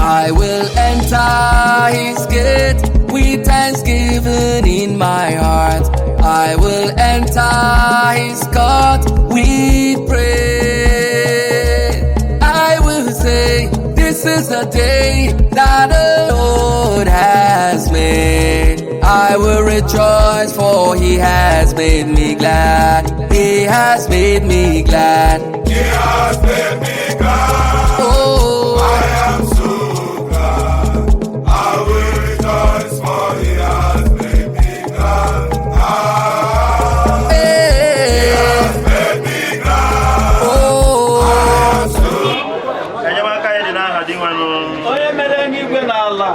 I will enter his gate with thanksgiving in my heart. I will enter his court with praise. I will say, "This is the day that the Lord has made. I will rejoice, for he has made me glad. He has made me glad." He has made me glad. Oh, I am so glad. I will rejoice, for he has made me glad. Ah, hey, made me glad. Oh. Enyemaka anyị dị n'aha Dinwenụ, onye mere eluigwe na ala.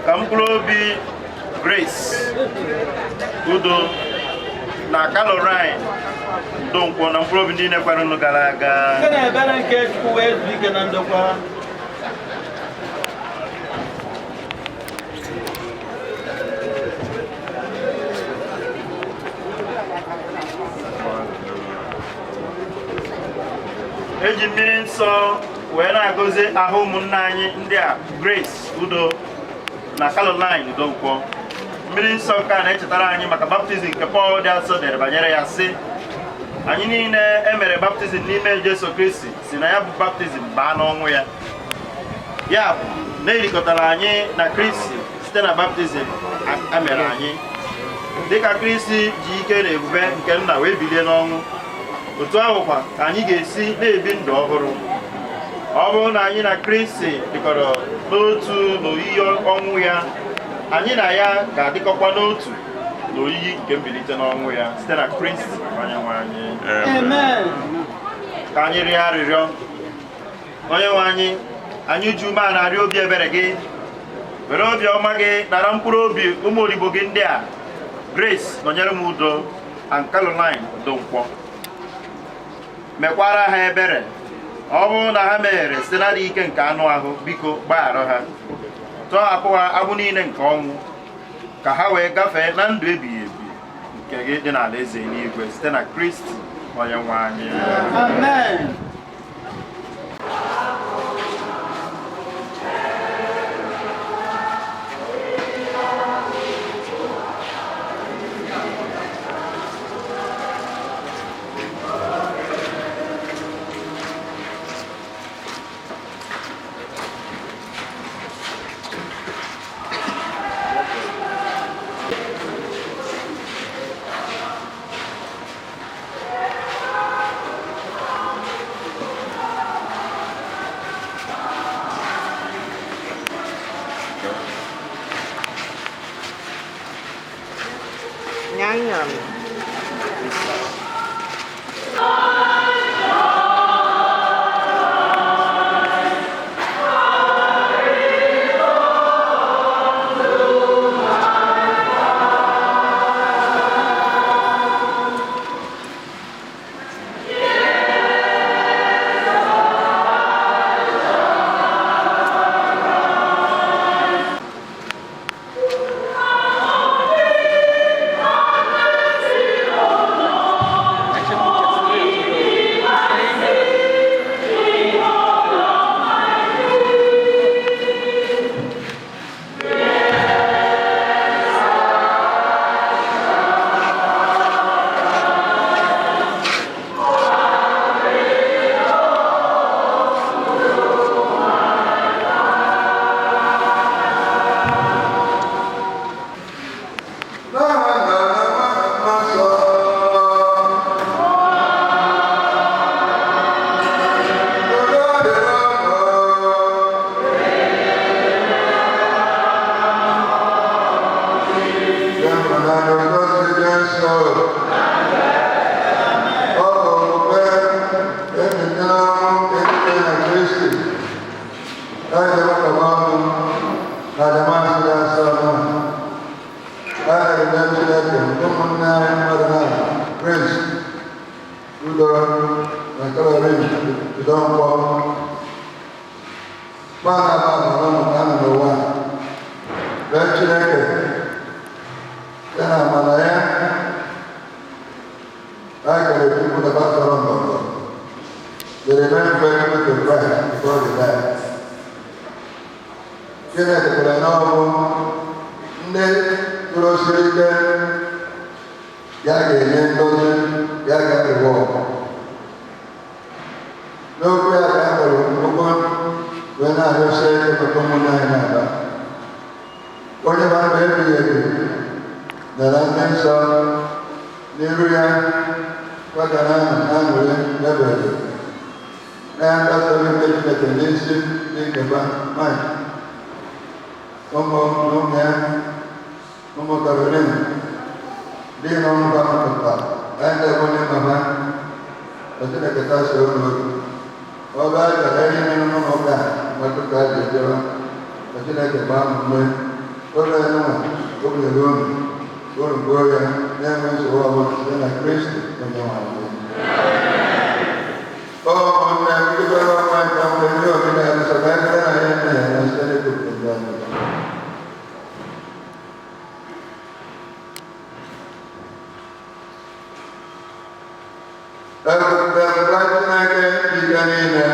Ka mkpụrụ obi Grace Udo na Caroline Udonkwọ na mkpụrụ obi ndị na-ekwere nụ gara aga site na ebere nke Chukwu wee zuo ike na ndokwa. Eji mmiri nsọ wee na-agọzi ahụ ụmụnne anyị ndị a, Grace Udo na Caroline Udonkwọ. Mmiri nsọ nke a na-echetara anyị maka baptizim nke Pọl dị asọ dere banyere ya, sị, "Anyị niile e mere baptizim n'ime Jesu Kristi si na ya bụ baptizim baa n'ọnwụ ya." Ya bụ na erikọtara anyị na Kristi site na baptizim a mere anyị. Dịka Kristi ji ike na ebube nke Nna wee bilie n'ọnwụ, otu ahụkwa ka anyị ga-esi na-ebi ndụ ọhụrụ. Ọ bụrụ na anyị na Kristi dịkọrọ n'otu n'oyiyi ọnwụ ya, anyị na ya ga-adịkọkwa n'otu n'oyiyi nke mbilite n'ọnwụ ya, site na Kristi onye nwe anyị. Amen. Ka anyị rịọ arịrịọ. Onye nwe anyị, anyị ji umeala arịọ obi ebere gị. Were obi ọma gị nara mkpụrụ obi ụmụ odibo gị ndị a, Grace Nọnyere m Udo and Caroline Udonkwọ. Mekwara ha ebere. Ọ bụrụ na ha meghere site n'adịghị ike nke anụ ahụ, biko gbaghara ha, tọhapụ ha agbụ niile nke ọnwụ, ka ha wee gafee na ndụ ebighị ebi nke gị dị n'ala eze n'igwe, site na Kristi onye nwe anyị. Amen. Nyam. N'aha Nna na Nwa na Mmụọ Nsọ. Udo dịrị unu. Ịhụnanya, udo dị nsọ. Ọ bụ omume emite n'ọnwụ erite na Kristi. Anyị na-ewekọba ọnụ na Ajamasị dị asọ nọ. A na-arịọ Chineke ụmụnne anyị mmadụ na Grace Udo na Caroline Udonkwọ mana aba nọ n'ọnọdụ ahụ n'ụwa. Rịọ Chineke ya na amara ya. Anyị kere Chukwu na gbasara mbọmbọ. They remain faithful to Christ before they die. Chineke kwere n'ọbụ ndị tụrụ siri ike ya ga-enye ngọzi, ya ga-ewe ọgụ. N'okwu ya ka a kpọrọ ụgwọ wee na-arịọsi ike maka ụmụnne anyị na-aba. Onye bara ebighị ebi nara ndị nsọ n'iru ya gbagara ahụ na-aṅụrị n'ebere na nkasi obi nke Chineke n'isi ndị nkeba Mike, ụmụ na ụmụ ya, ụmụ Caroline, di na ụmụ ha mụpụta anyị na-ebe onye mama na Chineke tasi unu obi. Ọ bụ aja ihe n'ụlọ ụka mmadụ ka a ji ejebe ka Chineke gbaa m ume. Ụlọ ya nwa o bunyere unu, unu gbuo ya na-enwe nsogbu ọbụla site na Kristi onye nwe anyị. Ụmụnne m, ndị kwere ọnwa nke mgbe ndị omenala nsọ ka anyị kwere na ya nna ya na site n'ekwupụta ndị anyị. Ekwupụta Chineke dị ike niile.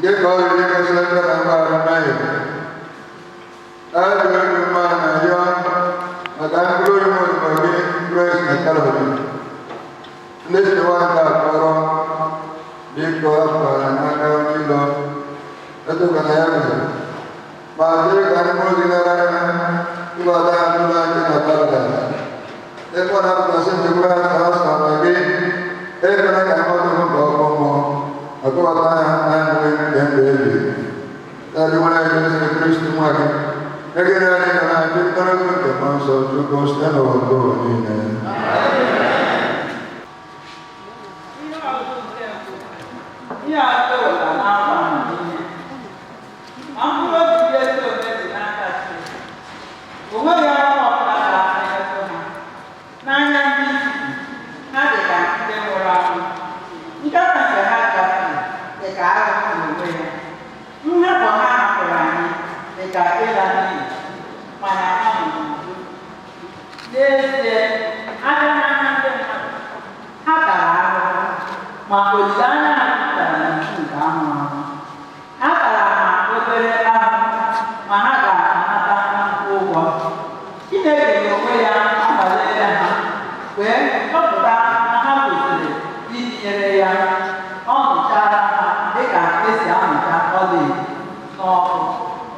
Nke ka ọ riri kwesịrị ndị na mgbaghara mmehie. A jụrụ obi mma na rịọ maka mkpụrụ obi ozugbo gị Grace na Caroline. Ndị si nwata akpọrọ biko afọrọ n'aka onye ilo etụkwana ya mere ma dịrị ka ndị mmụọ ozi nara ha ịbata ha n'ụlọ anyị na paradaịs. Ebe ọ na-apụtasị nchekwara sọsọ na gị ekwela ka mmadụ hụ ka ọkụ mmụọ akọbata ha na-enweghị nke ndụ ebi. Tadi nwere Jesu Kristi nwa gị egere anyị nọ na-adị ogologo nke mmụọ nsọ Chukwu site n'ụwa nke ụwa niile. Ihe ọgụgụ nke mbụ. Ihe atọ ụwa n'afọ amamihe. Ma mkpụrụ obi dị ezi omume dị n'aka Chineke. O nweghị ọnwa ọbụla ga-emetụ ha. N'anya ndị isi, ha dị ka ndị nwụrụ anwụ. Nkata nke ha gafere dị ka agụ n'onwe ya. Nhapụ ha hapụrụ anyị dị ka ịla n'iyi, mana ha nọ n'udo. N'ezie, abịa n'anya ndị mmadụ, ha tara ahụhụ, ma olileanya ha jupụtara na nju nke ahụ ahụ. Ha tara ha obere ahụhụ, ma ha ga-anata nnukwu ụgwọ. Chineke n'onwe ya anwalele ha wee chọpụta na ha kwesịrị itinyere ya. Ọ nụchara ha dịka esi anụcha ọlaedo n'ọkụ,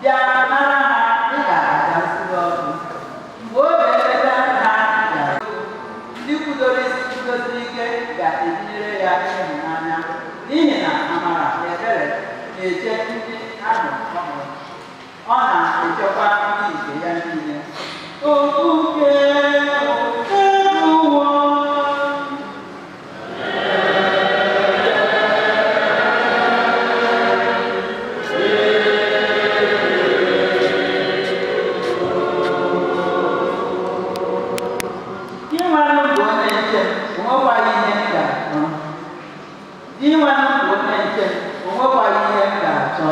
bịa nara ha dịka aja nsure ọkụ. Mgbe oge nleta ha bịara, ndị kwudosiri ike ga-etinyere ya ịhụnanya, n'ihi na amara na ebere na-eche ndị ahụ ọ hụrụ. Ọ na-echekwa ndị nke ya niile. Okpuke ụwa. Dinwenụ bụ onye nche m, o nwekwaghị ihe m ga-achọ. Dinwenụ bụ onye nche m, o nwekwaghị ihe m ga-achọ.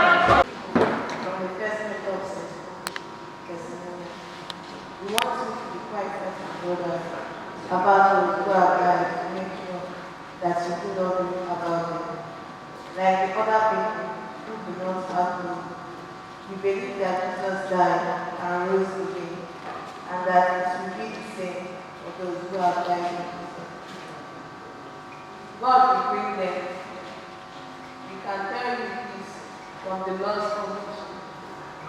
From the first letter of St. Thessalonians. We want you to be quite certain, brothers, about those who have died, to make sure that you do not know about them. Like the other people who do not have hope, we believe that Jesus died and rose again, and that it will be the same for those who have died in Jesus. God will bring them. We can tell you this from the Lord's commission,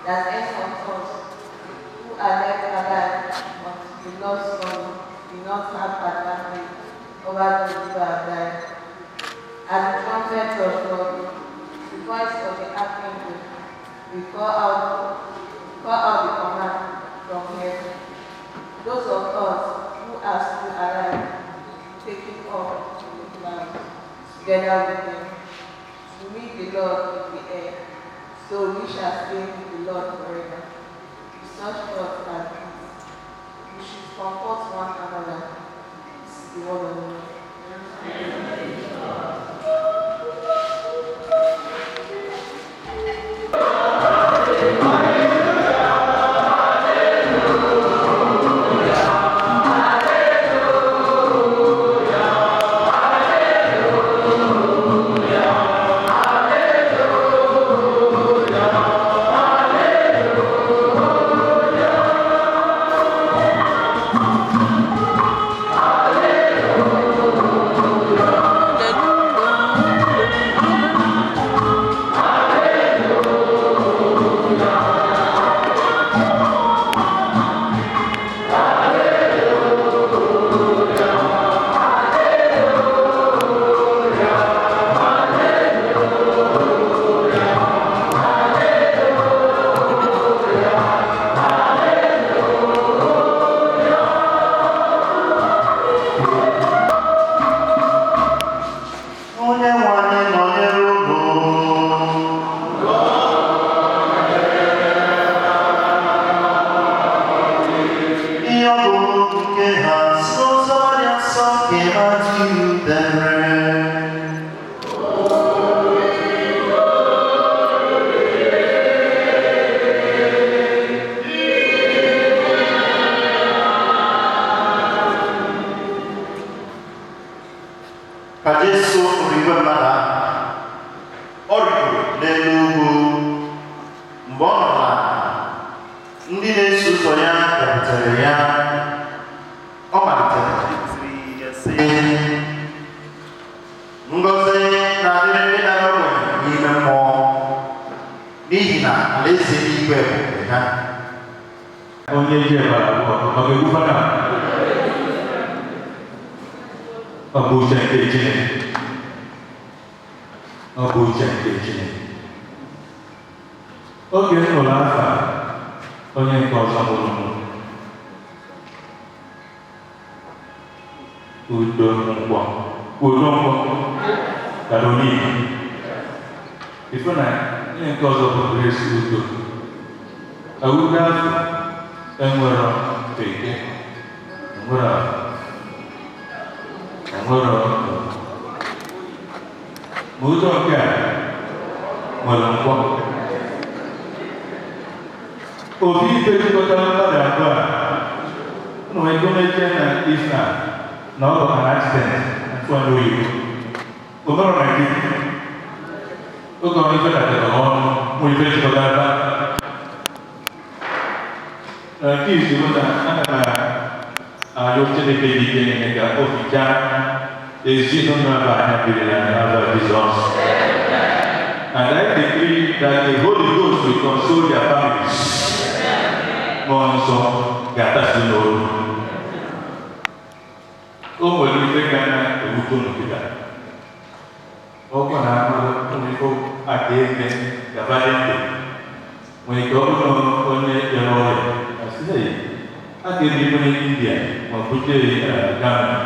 that any of us who are left alive until the Lord's coming will not have advantage over those who have died. At the trumpet of God, the voice of the archangel, will call out the command from heaven. Those of us who are still alive will be taken up in the clouds together with them to meet the Lord in the air. So we shall stay with the Lord forever. With such thoughts as these, we should comfort one another. This is the word of the Lord. Onye nwe anyị nọnyere unu. Ihe ọgụgụ nke ha si n'ụzọ dị nsọ nke Matiu dere. Ka Jesu hụrụ igwe mmadụ ahụ, ọ rịgoro n'elu ugwu. Mgbe ọ nọ n'ala, ndị na-eso ụzọ ya bịakwutere ya. Ọ malitere ịkụziri ya sị, Ngọzi na-adịrị ndị dara ogbenye n'ime mmụọ, n'ihi na alaeze eluigwe bụ nke ha. Onye ji ebara abụọ ọ ga-egbu fada? Ọ bụ uche nke Chineke. Ọ bụ uche nke Chineke. Oge m nụrụ afa onye nke ọzọ mụrụ m, Udo Nkwọ, Udo Nkwọ Caroline. Ife na onye nke ọzọ bụ Grace Udo. Awudo afọ enwero eke, enwero afọ, enwero ọkụ. Ma udo nke a nwere nkwọ. Obi ife jikọtara mmadụ abụọ a, unu nwere ike mechie na ife a na ọ bụ an accident ntụọ n'oyibo. O mere na nkịtị. Oge ọ ife dakọtara ọnụ, nwere ife jikọtara ebe a. Na nke izu bụ na ana m arịọ Chineke dị ike niile ka o fichaa ezinụlọ ebe anya biri na n'aha Jizọs. And I decree that the Holy Ghost will console their families. Mmụọ Nsọ ga-atasi n'olu. O nwere ife ga na-ewute unu kịta. Ọ bụ na amalụ ụmụ ife aka eme gaba dị ndụ. Nwere ike ọ bụrụ na onye bịara ọrịa, asị, "Hey, a ga-eji onye India ma ọ bụ jee Ghana.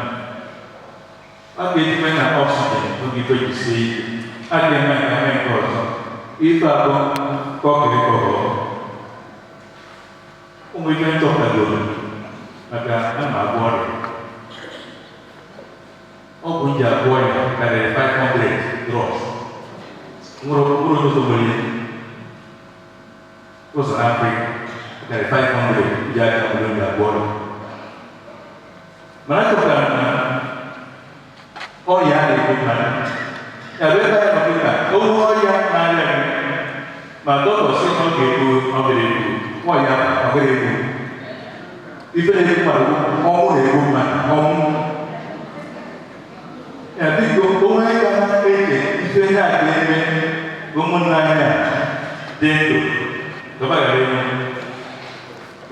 A ga-etinye na oxygen oge ife ji sie ike. A ga-eme nke eme nke ọzọ." Ife abụọ kọkịrịkọrọ. Ụmụ ife nchọpụtagoro maka a na-agwọ ọrịa. Ọgwụ m ji agwọ ya karịrị 500 drugs. Nwụrụ mkpụrụ ụzọ nwere ihe. Ụzọ n'Afrịka karịrị 500 ji aka nwere ji agwọ ọrịa. Mana achọpụtara m na ọrịa a na-egbu mmadụ. Ya bụ ebe anyị nọ kịta, onwe ọrịa na-arịa gị. Ma dọkịta sị na ọ ga-egbu, ọ ga-egbu, ọrịa ọ ga-egbu. Ife na-egbu mmadụ bụ ọnwụ na-egbu mmadụ, ọnwụ. Ya biko, onwe ya na-eche ife ndị a ga-eme ụmụnne anyị a dị ndụ, gaba ghara ịnwụ.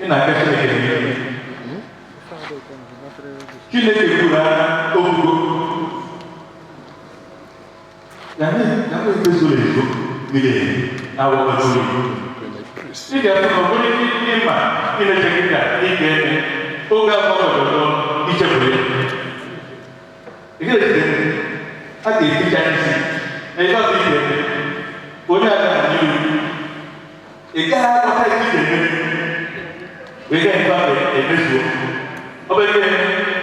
Ị na-aka Chineke n'ihu. Chineke kwuru anya okwugo. Ya na ife zoro ezo miri emi. na-awakọta oyi. Ị ga-afụ na ọ bụrụ ịma imeche gị ka ị ga-eme oge afọ ọjọọ ichefuru ya. Ị ga-ejide a ga-eficha isi na ebe ọzọ ị ga-eme onye aga na n'ihu ị gaghị aghọta ihe ị ga-eme wee gaa ife ahụ emezuo. Ọ bụ ebe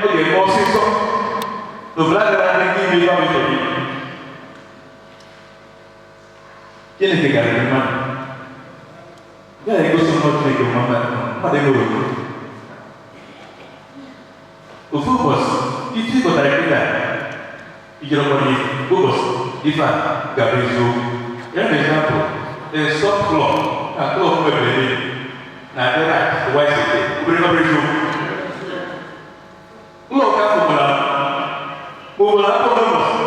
ọ ga-eme ọsịsọ n'obodo agara adị ime ife ahụ chọrọ ime. Chineke garịrị mmadụ ya na-egosi mmụọ Chineke mma mmadụ enwere obodo. Ofu ụbọchị iji gọtara kịta ijere ọkwa n'ife ụbọchị ife a ga-abụ eziokwu. Ya na example, a soft clock na clock mebiri na adịra twice a day, obere obere eziokwu. Clock ahụ gwara ugboro abụọ n'ụbọchị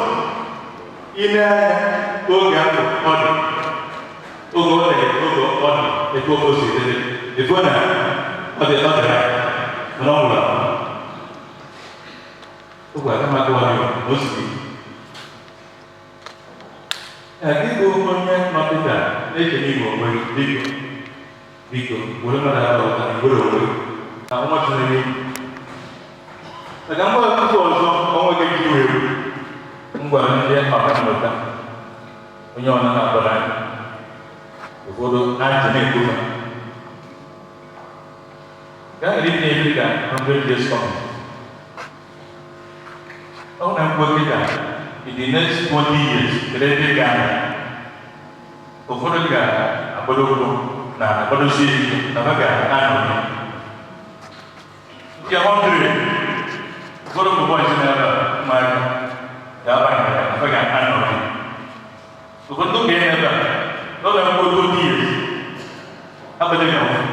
ime anya oge ahụ ọ dị oge ọ dị oge ọ dị etu o si dịrị efu na ọ dị ọ dịra mana ọ nwụrụ anwụ. Ogwe aga m agụwa gị o siri ya gị bụ onye nọkịta na-eche n'ime onwe gị, biko biko were mmadụ aka ụta na were onwe gị na nwa Chineke maka mgbe ọtụtụ ọzọ ọnwa gị ji wee m gwara ndị ọkammụta onye ọ na-akpọrọ anyị ụfọdụ na-achị na-ekwufa gaa ghara itinye ife ka 100 years coming. Ọ na mkpu kịta in the next 20 years kedu ebe ị ga-anọ? Ụfọdụ ga-agbado ụkwụ na akwadosi ike na ha ga-anọ nke 100, ụfọdụ ụmụ bọyị na ebe a ụmụaka ga-abanye na ha ga-anọ. Ụfọdụ okenye ebe a n'oge mkpu 20 years agbado ya ọfụ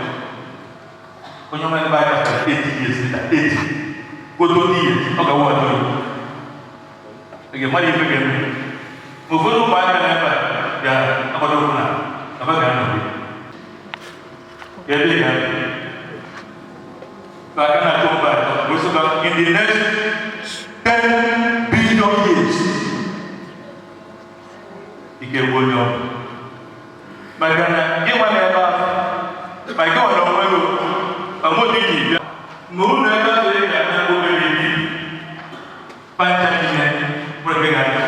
onye ọma ebe aka 80 years na 80 kwuo 20 years ọ ga-awụ ọjọọ. Ị ga-mara ife ga-eme ụfọdụ ụmụaka na ebe a ga-agbado ụkwụ na ha ga-anọ ebe ị ga-anọ aka na-atụ mba atọ in the next 10 billion years ike gbu onye ọbụla maka na gị nwa na ebe ahụ ma gị nwa na onwe gị ọmụdị ji bịa ma unu ebe ahụ ị ga-ana obere ibi pancha niile mkpụrụ gị ga-aga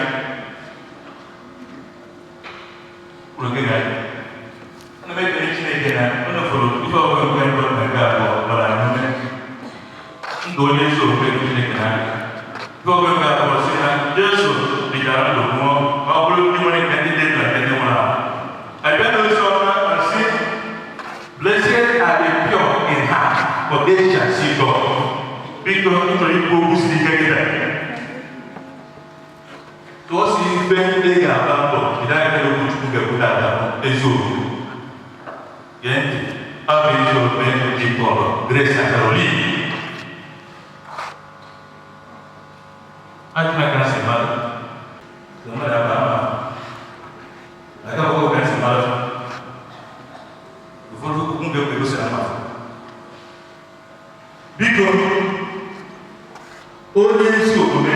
mkpụrụ gị ga-aga. Ana m ekele Chineke na unu fụrụ ife ọbụla nke mbụ na nke abụọ gbara anyị ume ndụ onye ezi omume Chineke n'aka. Ife ọbụla nke abụọ si na Jesu dịchara ndụ nwụọ ma ọ bụrụ ndị nwere nke ndị dị ndụ na nke ndị nwụrụ anwụ. Abịa n'ozi ọma ma sị, "Blessed are the pure in heart, for they shall see God." Biko ị chọrọ ikwu okwu siri ike gị taa. Tụọ si ife ị ga-agba mbọ jide aka n'okwu Chukwu ga-ekwute ada ezi omume. Gee ntị, ọ bụ ezi omume jikọrọ Grace na Caroline. Ajụma ka si mmadụ. Sị mmadụ aba ama. Aga m ka si mmadụ. Ụfọdụ okwu m ga-ekwu egosi ama. Biko, onye ezi omume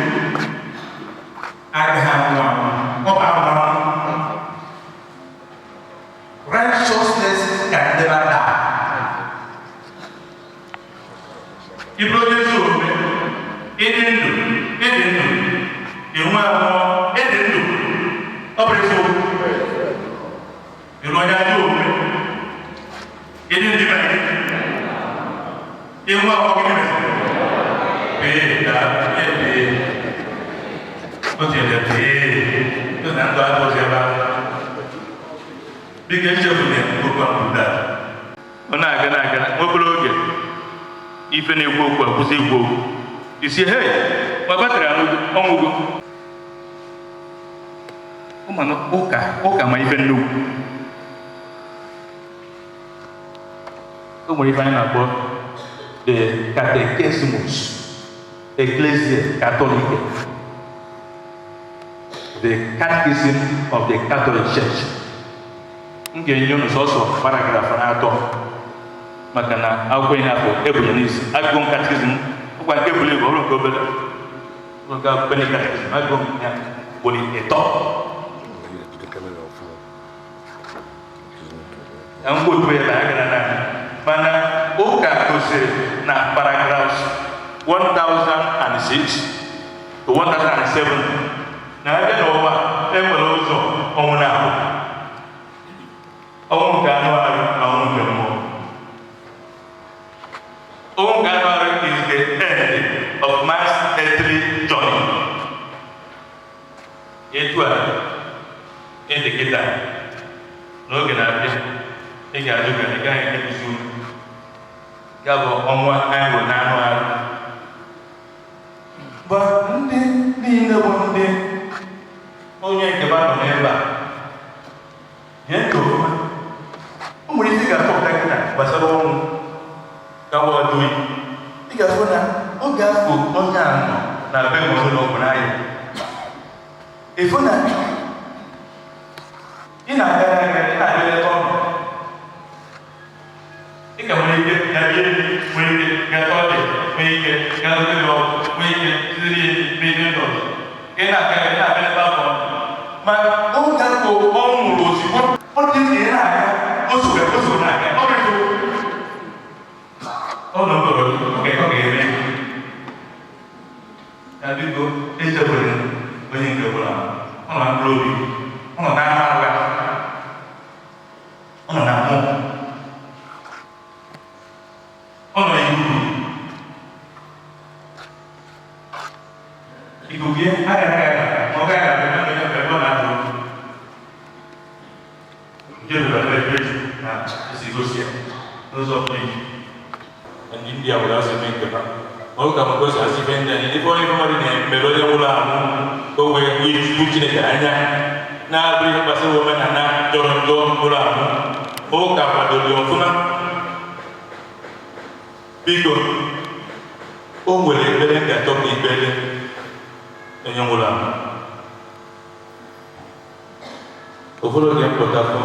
agaghị anwụ anwụ, ọ bụ anwụ anwụ. Righteousness can never die. Ị bụrụ onye ezi omume, ịdị ndụ, ịdị ndụ, ịnwe anwụọ, ịdị ndụ, ọ bụ eziokwu. Ịrụ onye ajọ omume, ịdị ndụ mere gị, ịnwe anwụọ gịnị mere? Ee, daa, ee, o tinyere ee, na ndụ adịghịzi ebe ahụ. Biko echefuna okwu ahụ taa. Ọ na-aga na-aga nwa obere oge ife na-ekwu okwu akwụsị ikwu okwu isi hei ma battery ọnwụgo ụmụ ụka ụka ma ife nnukwu o nwere ife anyị na-akpọ the Catechismus Ecclesiae Catholicae, the Catechism of the Catholic Church. M ga-enye unu sọsọ paragraph na-atọ maka na akwụkwọ ihe afọ ebunye n'isi agụgụ m catechism ọkwa nke buru ibu ọ bụrụ nke obere ọ nke penny catechism agụgụ m ya ugboro ịtọ. Jide camera ọfụma. Na mkpotu ebe a gara na mana ụka gosiri na paragraphs 1006 to 1007 na abịa n'ụwa, enwere ụzọ ọnwụ na-abụ: ọnwụ nke anụ arụ na ọnwụ nke mmụọ. Ọnwụ nke anụ arụ is the end of man's earthly journey. Etu a ịdị kịta, n'oge na-abịa, ị ga-ajụ ka ị gaghị eguzo. Ya bụ ọnwụ anyị bụ n'anụ arụ. Ba ndị niile bụ ndị onye nke ba nọ n'ebe a, gee ntị ọfụma. O nwere ike ị ga-achọpụta kịta gbasara ọnwụ ka ọ dị. Ị ga-afụ na oge afọ onye a nọ na be nwere ụlọ ọgwụ n'ahịa, ịfụ na ị na-aga aga, ị na-abịa leta ọnụ, ị ka nwere ike ga bie, nwere ike ga toilet, nwee ike ga zụta ọgwụ, nwee ike tiri ihe mee ihe ndị ọzọ. Ị na-aga, ị na-abịa ebe afọ ọnụ, ma oge ahụ ọ nwụrụ, ozugbo ọ dị ka ị na-aga, o so na-aga. Ọ bụ ọ nọ n'ụlọ oge ọ ga-eme ya. Biko, echekwere onye nke ọbụla ọ nọ na mkpụrụ obi, ọ nọ n'anụ arụ, ọ nọ na mmụọ, ọ nọ ikuku ikuku ya agaghị aga, ma ọ gaghị abịa na onye ebe ọ na-adụ nke bụ ebe ebe na esi gosi ya n'ụzọ pụrụ iche. Ndị India were asị mee nke ha, ọ ka m gosi asị ife ndị anyị, ife onye mmadụ na-emere onye nwụrụ anwụ ka o wee nwee Chukwu Chineke anya, na-abụ ihe gbasara omenala jọrọ njọ nwụrụ anwụ. Ụka kwadoro ya ọfụma. Biko, o nwere ekpere m ga-achọ ka ikpere onye nwụrụ anwụ. Ụfọdụ oge mpụtafọ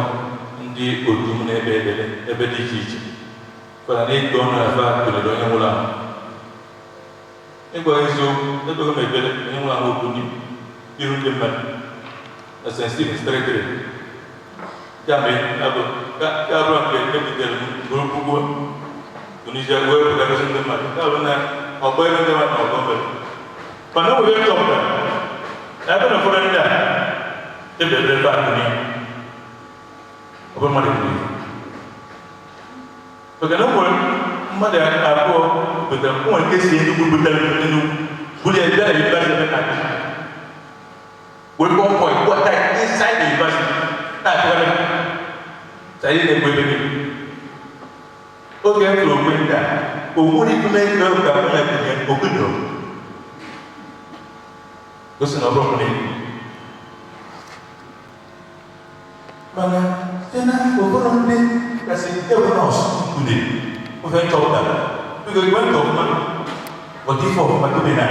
ndị otu m na-ekpe ekpere ebe dị iche iche fara na-eke ọnụ afa kelere onye nwụrụ anwụ. Ịgwa eziokwu, ekpego m ekpere onye nwụrụ anwụ okwu n'iru ndị mmadụ na St. Stephen's 33. Ya mere ya bụrụ nke ebutere m bụrụ puku Tunisia wee pụtagosi ndị mmadụ, ya bụ na ọgbọ ebe ndị mmadụ na ọgbọ mere. Mana o nwere chọpụtara na ebe na ụfọdụ ndị a ebere ebe a kụnye ọ bụrụ mmadụ kwuru, maka na o nwere mmadụ abụọ butere. O nwere nke si Enugu butere Enugu buru ya bịa na university ebe na wee convoy kpọta inside the university na-atụgharị sayị na-egbu ebe niile. Oge m tụrụ okwe ndị a, o nwere ikume ikpe ka onye kunye okudoro gosi na ọ bụrụ na mana site na ụfọdụ ndị kasị ewu nọọsụ kwudere ofe nchọpụtara. Biko, igwe ntị ọfụma, ọdị ife ọfụma tobe na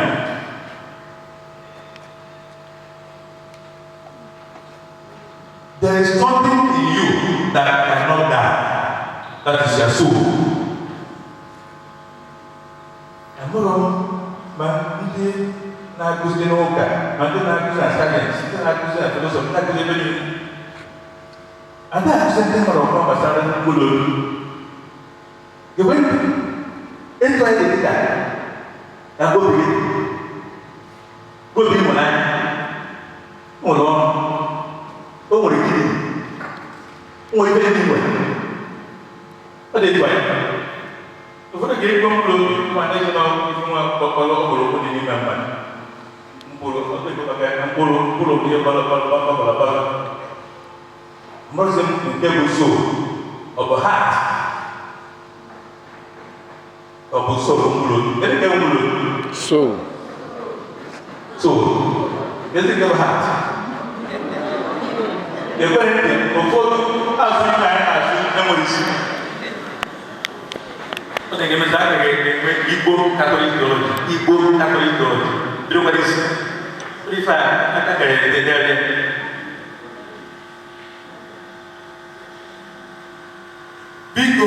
there is something in you that cannot die. That is your soul. Amụrụ m ma ndị na-akụzi n'ụka, ma ndị na-akụzi na sayensị, ndị na-akụzi na philosophy, ndị na-akụzi ebe niile, ada akụzi ndị mara ọfụma gbasara mkpụrụ obi. Gekwe ntị, etu anyị dị kịta na obi gị, obi nwere anya, nwere ọnụ, o nwere kidney, o nwere ife ndị nwere. Ọ dị etu anyị. Ụfọdụ ga-ego mkpụrụ obi ma ndị nọ ife nwa kpọkọrọ okporoko dị n'ime mmadụ. Mkpụrụ ọ dị maka mkpụrụ mkpụrụ bụ ihe gbara gbara gbara gbara gbara. Mmadụ nke bụ soul, ọ bụ heart, ọ bụ soul bụ mkpụrụ obi. Kedu nke bụ mkpụrụ obi? Soul. Soul. Kedu nke bụ heart? Ekweghị ntị, ụfọdụ asụ ime anyị na-asụ enwere isi. Ọ na-emezi aka ga-enwe Igbo Catholic theology, Igbo Catholic theology. Bidokwara isi. Ife a aka kere ede ede. Biko,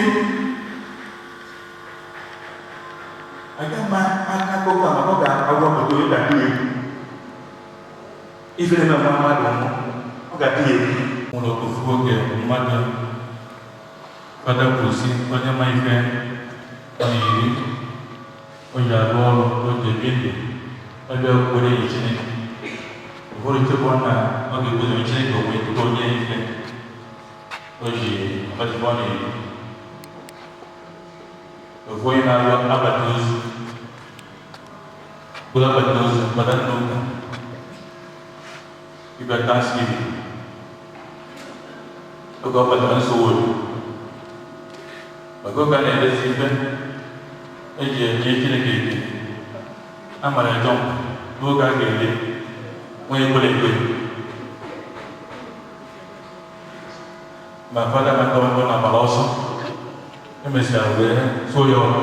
aga m aka akụkọ a maka ọ ga-agwa obodo onye ga-atụ ya egwu. Ife na-eme nwa mmadụ nwụọ, ọ ga-atụ ya egwu. Nwere ofu oge mmadụ Fada kwuru sị onye ma ife ọ na-eri, o ji arụ ọrụ, o ji ebi ndụ, ọ bịa kwere enyi Chineke. Ụfọdụ chekwa na ọ ga-ebuzo Chineke onwe tupu onye ife o ji akpata ọ na-eri. Ofu onye na-arụ akpati ozu, bụrụ akpati ozu gbada n'ụka ịbịa Thanksgiving. Oge ọ kpatara nsogbu, maka oge a na-edezi ife eji enye Chineke ekele, a mara jump n'oge a ga-ele onye kwere ekwe. Ma fada ma ndị na agbara ọsọ, emesịara wee tụọ ya ọkụ,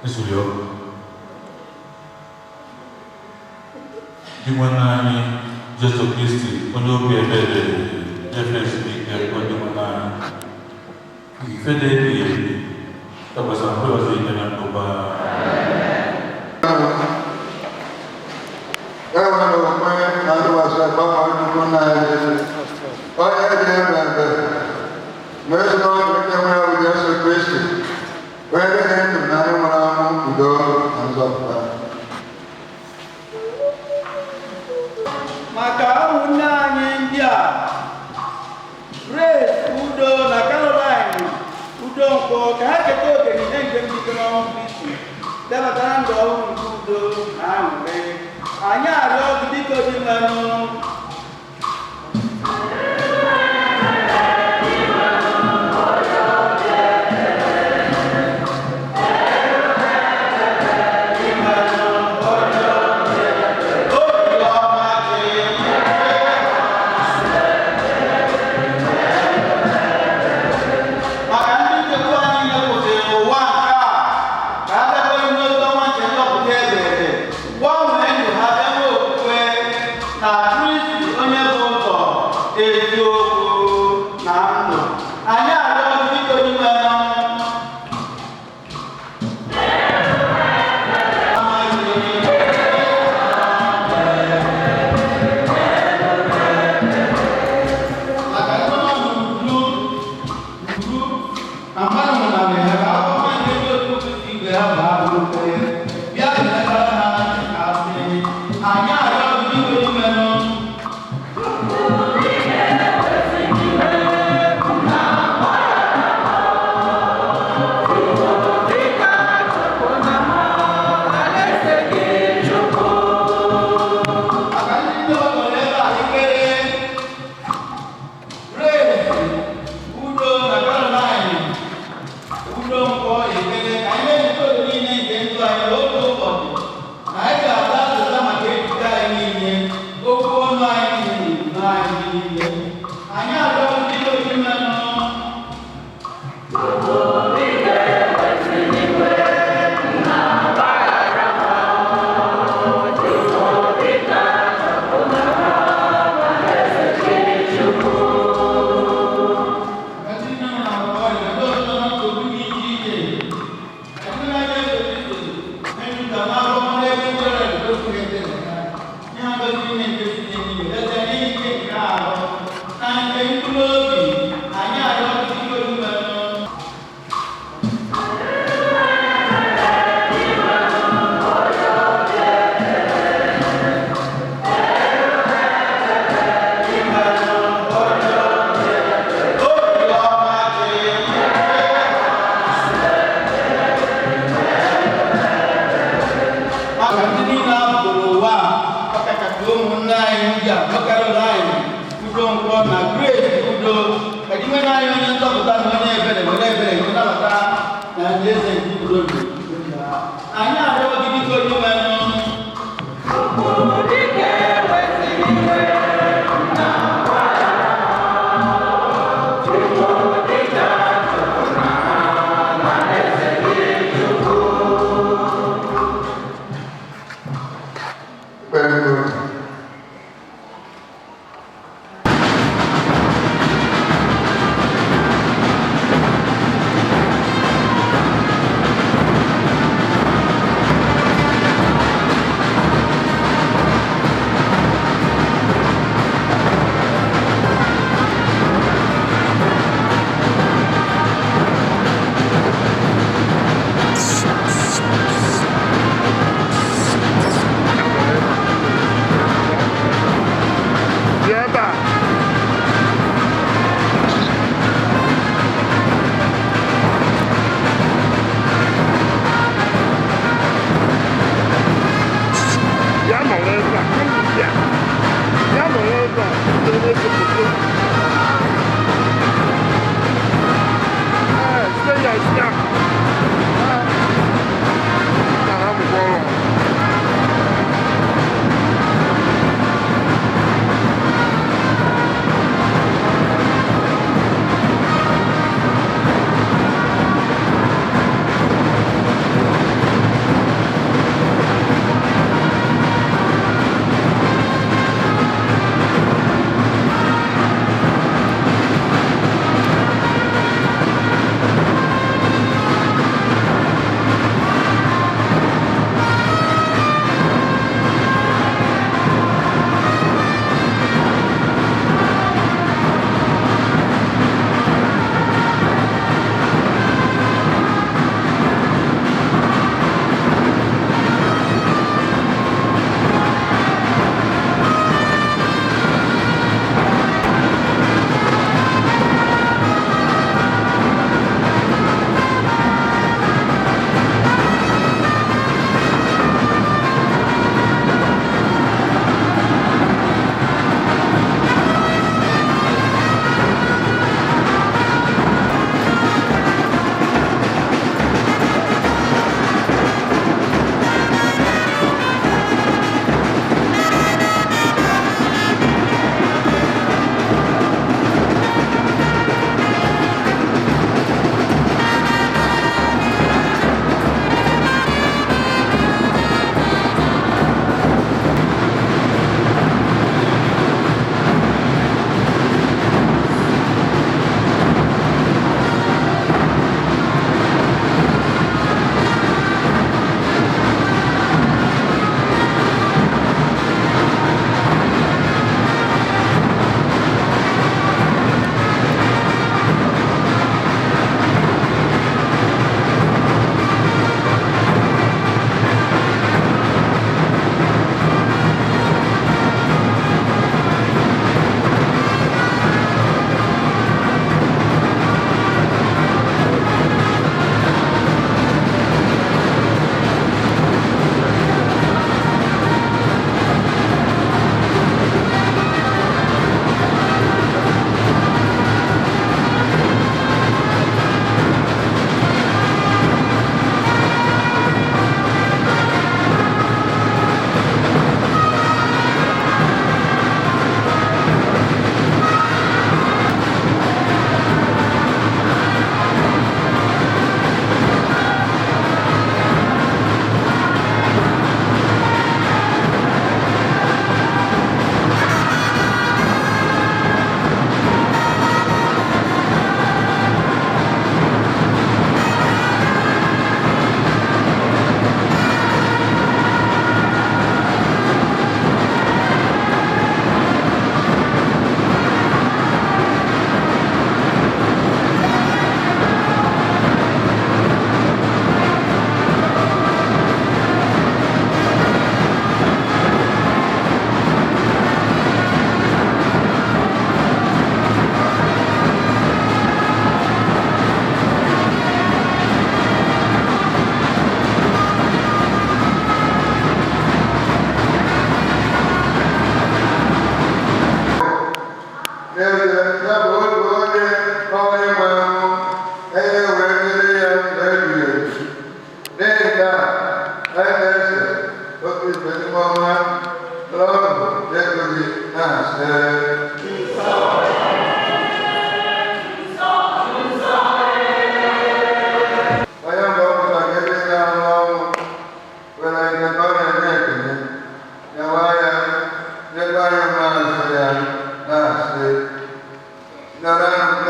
esuru ya ọkụ. Di nwanne anyị Jesu Kristi, onye obi ebere, jefe ezumike, onye nwanne anyị ife dị ebighị ebi takwasara mgbe ọzọ ike na ndụba. Enwere okwukwe na ntụkwasị agbanwe nnukwu nna anyị, onye dị ebebe na ezinụlọ nke nwere bụ Jesu Kristi, onye dị ndụ na ndị nwụrụ anwụ udo na nzọpụta. Maka ụmụnne anyị ndị a, Grace Udo na Caroline Udonkwo, ka ha keta oke n'ihe nke mbilite n'ọnwụ Kristi, dabatara ndụ ọhụrụ nke udo na aṅụrị. Anyị arịọ gị, biko, dị mmanụ. Obiọma gị. Maka ndị nchekwa anyị nyepụtara ụwa nke a, ka a bịakwa n'ozi ọma nke nzọpụta ebe ebe, gbanwee ndụ ha bịa nwee okwukwe na Kristi.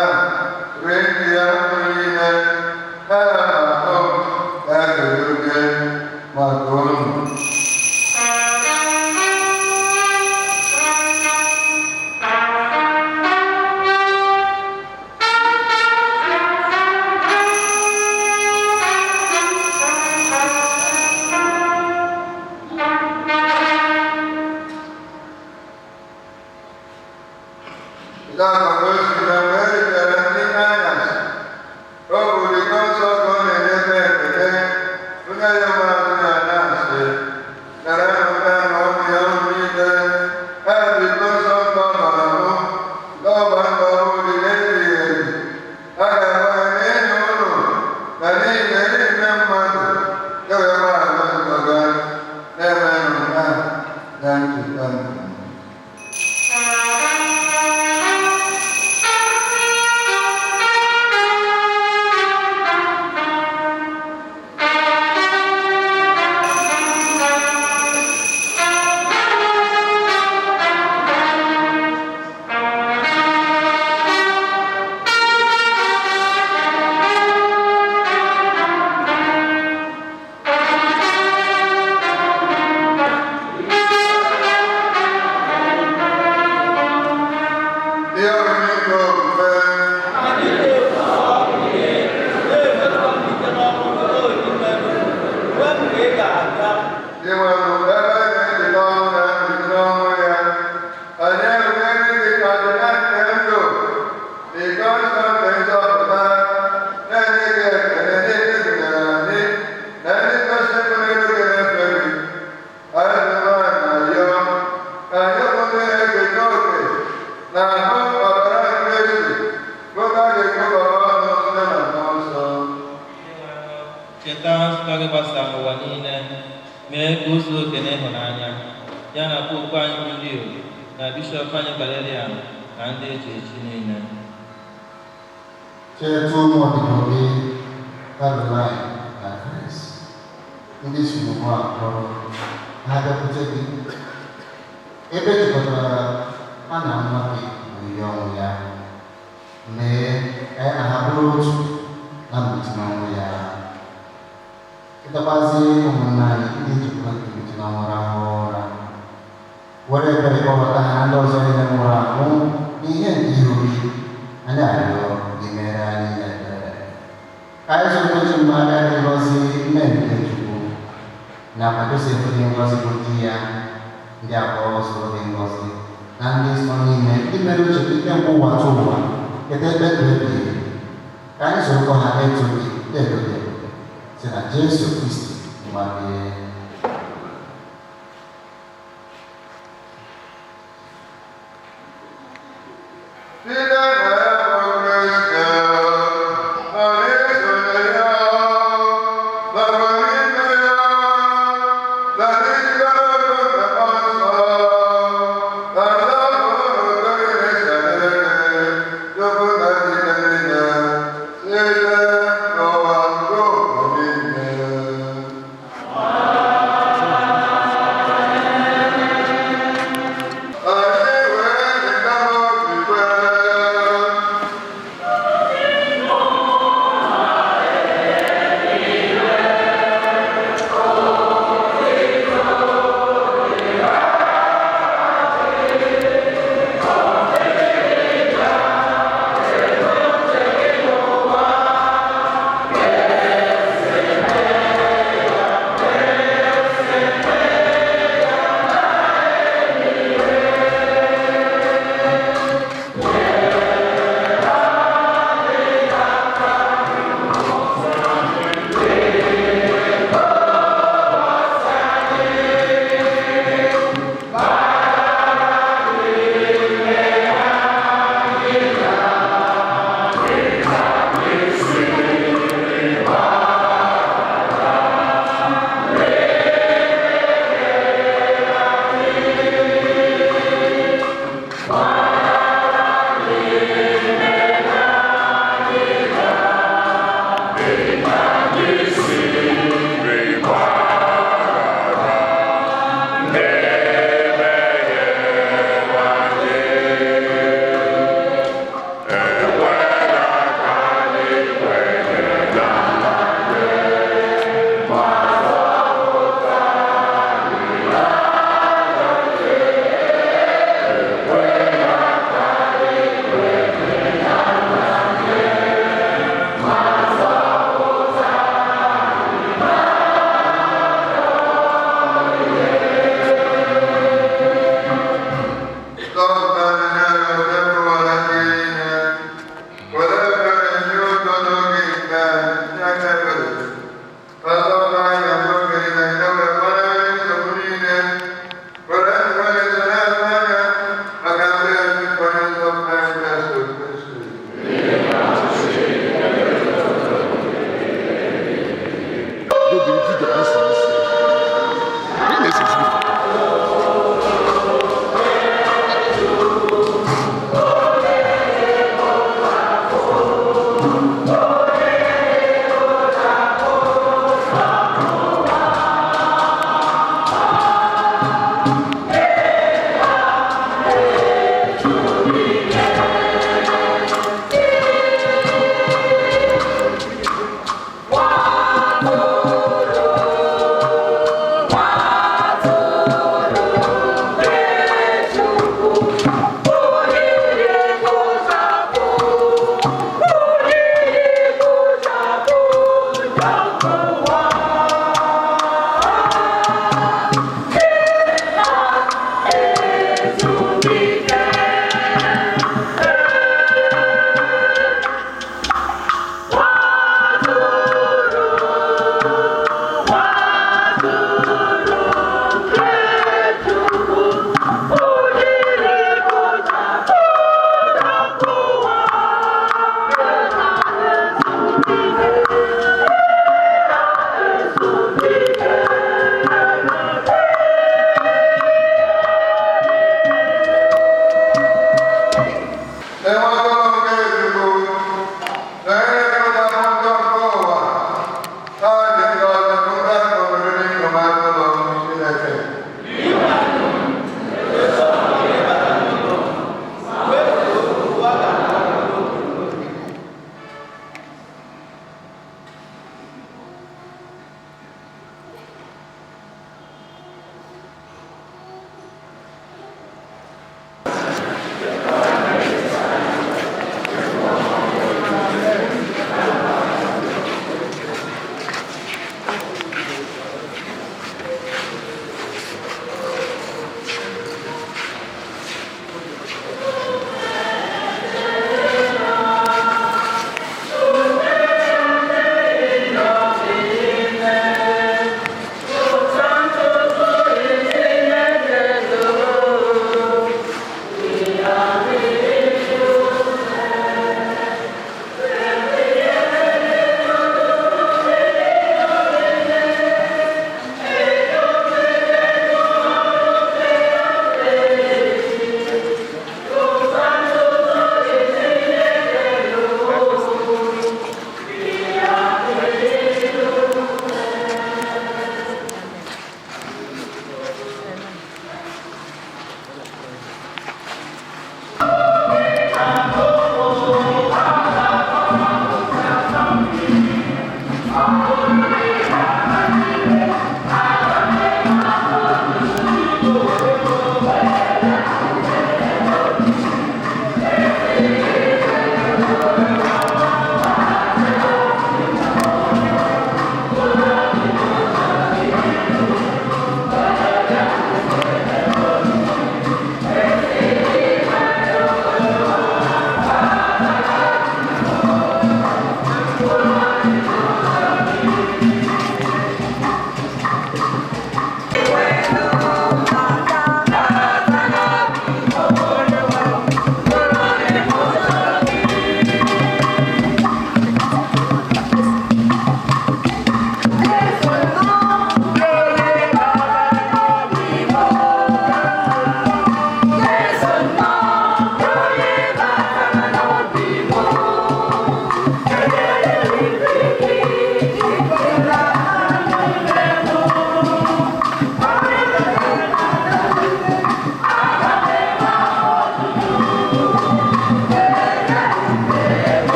a rie ndị ya niile ha na ahụ ka a ga-edobe maka unu. Thank you. Cheta nzukọ gị gbasara n'ụwa niile, mee ka o zuo oke n'ịhụnanya ya na popu anyị bụ Leo na bishọp anyị Valerian na ndị eji echi niile. Cheta ụmụ odibo gị Caroline na Grace, ndị si n'ụwa akpọrọ ha bịakwute gị, ebe jikọtara ha na nwa gị bụ ihe ọnwụ ya, mee ka ya na ha bụrụ otu na mbilite n'ọnwụ ya. Chetakwazi ụmụnna anyị ndị jikọtara mbilite n'ọnwụ rahụ ụra, were ebere kpọbata ha na ndị ọzọ niile nwụrụ anwụ n'ihe nke ihu gị, anyị arịọ gị mere anyị ebere. Ka anyị zụta mmadụ dị ngọzi nne nke Chukwu nakwa Josef dị ngọzi bụ di ya, ndị apọstụl dị ngọzi na ndị nsọ niile ndị mere uche gị kemgbe ụwa tụ ụwa kedu ebe ndụ ebighị ebi. Ka anyị sorokwa ha na-eto gị na-eto gị ebube site na Jesu Kristi nwa gị. Thank you.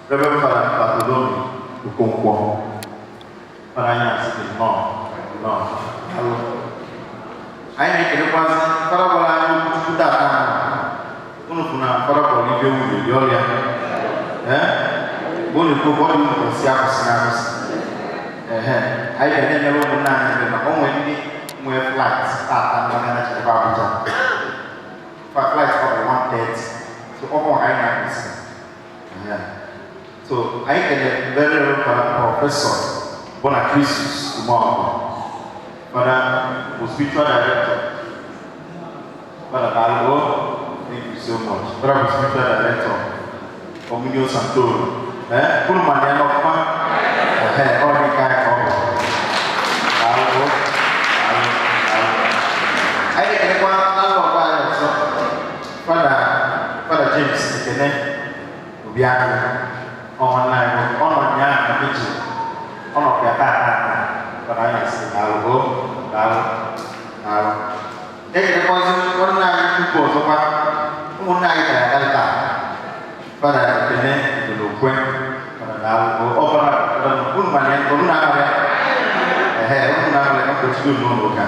Reverend Father Bartholomew Okonkwo, Father anyị asị gị nnọọ, nnọọ, daalụ. Anyị na-ekelekwazi Fada gwara anyị okwu Chukwu tata ahụ. Unu kwuru na Fada gwara ibe nwunye dị ọrịa. Ee? Mgbe unu ekwu okwu, ọ dị unu ka nsị akwụsị akwụsị. Ehe, anyị ga na-enyere ụmụnna anyị ebe maka o nwere ndị nwee flight tata ndị na-echekwa Abuja. Flight ọ bụ 1:30. So ọ bụ maka anyị na-akwụsị. Ehe. So anyị kelere very Reverend Father Professor Bonachristus Umeọgụ. Father bụ spiritual director. Father daalụ, thank you so much. Father bụ spiritual director Communio Sanctorum. Eh, unu ma na ya n'ọfụma? Ehe, ọ dị ka anyị ka ọ bụ. Daalụ, daalụ, daalụ. Anyị na-ekelekwa landlord anyị ọzọ. Father, Father James Ekene Obiakụ. Ọ nwanne anyị nwoke, ọ nọ nyaa na picture. Ọ nọkwa ya taa taa taa. Father anyị asị daalụ, daalụ, daalụ. Ekelekwazi nwanne anyị nnukwu ọzọkwa, ụmụnne anyị gara aga taa. Father Ekene Ndolokwe, Father daalụ. Ọ fara, unu ma na ya, unu na-amaghị ya? Ehe, unu na-amaghị ya, ọ kpọchiri unu n'ụlọ ụka.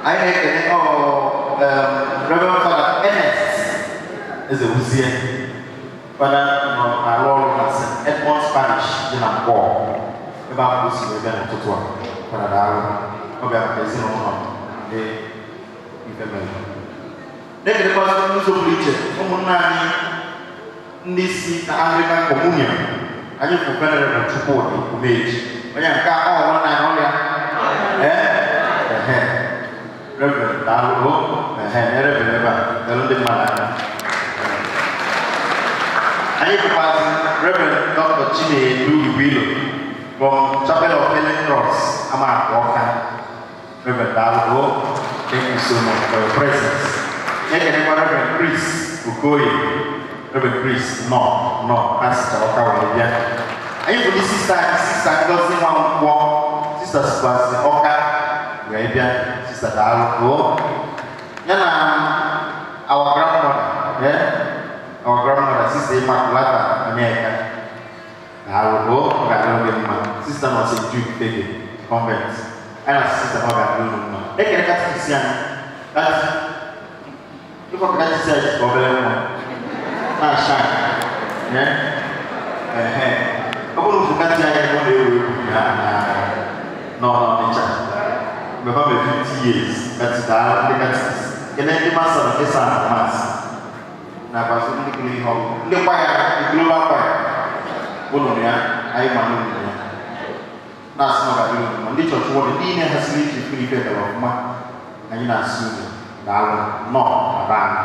Anyị na-ekene ọ Reverend Father Ernest Ezewuzie. Father nọ na-arụ ọrụ na St. Edmund's Parish dị na Nkpor, ebe ahụ o si wee bịa n'ụtụtụ a. Father daalụ, ọ bịa maka ezinụlọ ndị ife mere. Na-ekelekwazi n'ụzọ pụrụ iche ụmụnna anyị ndị si na Anglican Communion. Anyị bụ Venerable Chukwudi Umeji, onye nke a ọ nwanne anyị ọrịa. Ee, ehe, Reverend daalụ, ehe, na Reverend ebe a daalụ ndị mmadụ anya. Anyị bụkwazi Reverend Dr. Chinedu Iwilo from Chapel of Helen Cross, Amaku Ọka. Reverend daalụ, thank you so much for your presence. Ekelekwa Reverend Chris Okoye. Reverend Chris nọ nọ pastor Ọka wee bịa. Anyị bụ ndị sista anyị, Sista Ngozi Nwankwọ, Sista sikwazi Ọka wee bịa. Sista daalụ. Ya na our grandmother, yeah? Our grandmother, Sister Immaculata Onyeka. Daalụ, ọ ga-adịrị gị mma. Sista nọ St. Jude Fege Convent. Anyị na sista ọ ga-adịrị unu mma. Ekele katikisi anyị. Ife katikisi anyị ka obere nwa na-acha. Ehe. Ọ bụrụ na katikisi anyị ọ na-ewu ewu na n'Ọnịcha. Mgbe ha mere 50 years, katikisi daalụ ndị katikisi. Kele ndị masa na ndị sa na mas. Na-agbazi ndị kụrụ ihe ọgụ. Ndị kwaya, ndị global kwaya. Ụnụ ya. Anyị ma n'obi ya na-asị na ọ ga-adịrị unu mma. Ndị chọọchị wọdụ niile hasịrị iji furu ife gara ọfụma, anyị na-asị unu daalụ nnọọ na be anyị.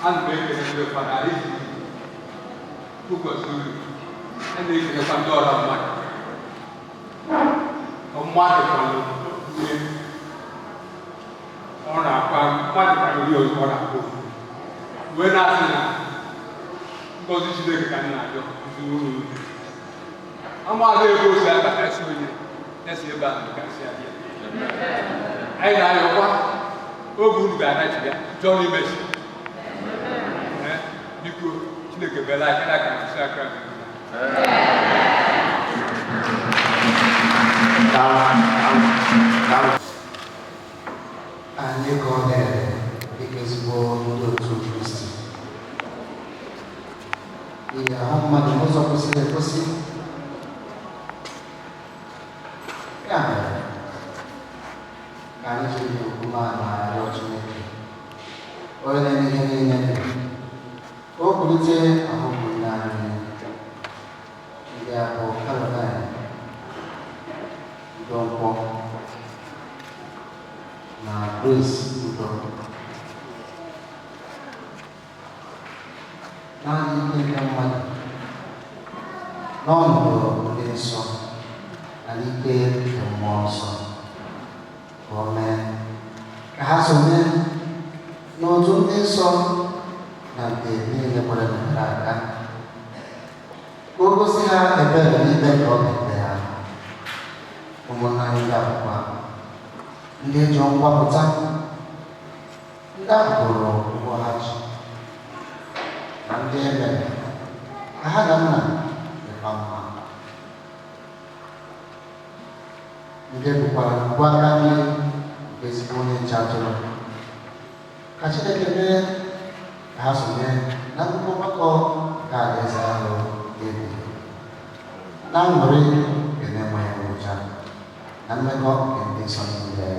Ana m ekele ndị fada iji tụkwasị obi, a na-ekelekwa ndị ọra mmadụ mmadụ kwado ihe ọ na-akwa mmadụ kwado ihe ọ na-akwa wee na-asị na ngọzi Chineke ka m na-arịọ ezinụlọ unu. Amaghị ebe o si abata si onye na-esi ebe ahụ ka si abịa. Anyị na-arịọkwa oge unu ga-anachi ya chọọ n'imesi. Biko, Chineke bela aka na aka isi aka. Anyị ka ọ na-ere dịka ezigbo ndị otu Kristi n'ihi ahụ mmadụ n'ụzọ kwesịrị ekwesị. Ya mere ka anyị jiri umeala arịọ Chineke, onye na-eme ihe niile dị, ka o kulite ahụ ụmụnne anyị ndị a bụ Caroline Udonkwo na Grace Udo naanị ike nke mmadụ n'ọnọdụ dị nsọ na n'ike nke mmụọ nsọ, ka o mee ka ha sonye n'otu ndị nsọ na nke niile kwere mepere aka, ka o gosi ha ebere n'ikpe nke ọ ga-ekpe ha. Ụmụnna anyị ga-abụkwa ndị ji mgbapụta, ndị a kwụrụ ụgwọ ha ji, na ndị e mere ka ha na nna dịkwa mma, ndị bụkwara ngwa aka nri nke ezigbo onye nche atụrụ. Ka Chineke mee ka ha sonye na nnukwu ọgbakọ nke alaeze ahụ dị ebube, na aṅụrị nke na-enweghị ngwụcha, na mmekọ nke ndị nsọ niile.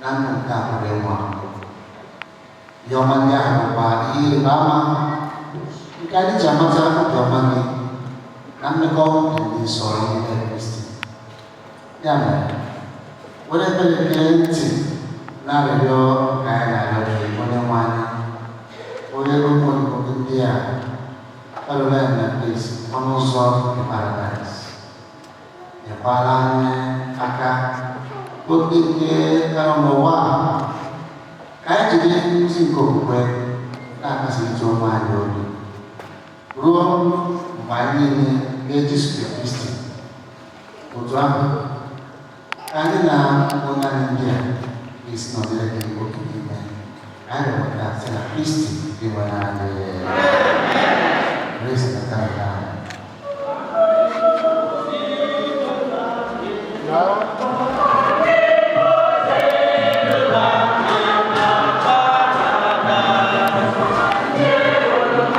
Na ndụ nke a pụrụ ịnwụ anwụ, ihe ọma ndị ahụ bụkwa ihe ịrịba ama nke anyị ji amata obiọma gị na mmekọ nke ndị nsọ n'ime Kristi. Ya mere, were ebere gee ntị na arịrịọ nke anyị na-arịọ gị, onye nwe anyị, onye ụmụ odibo gị ndị a, Caroline na Grace, ọnụ ụzọ nke paradaịs. Nyekwara anyị aka bụ ndị nke nọ n'ụwa a, ka anyị jiri nkuzi nke okwukwe na-akasịrịta onwe anyị obi ruo mgbe anyị niile ga-ejizu Kristi. Otu ahụ ka anyị na ụmụnne anyị ndị a ga-esi nọnyere gị oge niile. Anyị rịọrọ ka site na Kristi dị nwere anyị. Grace na Caroline.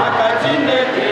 Aka Chineke.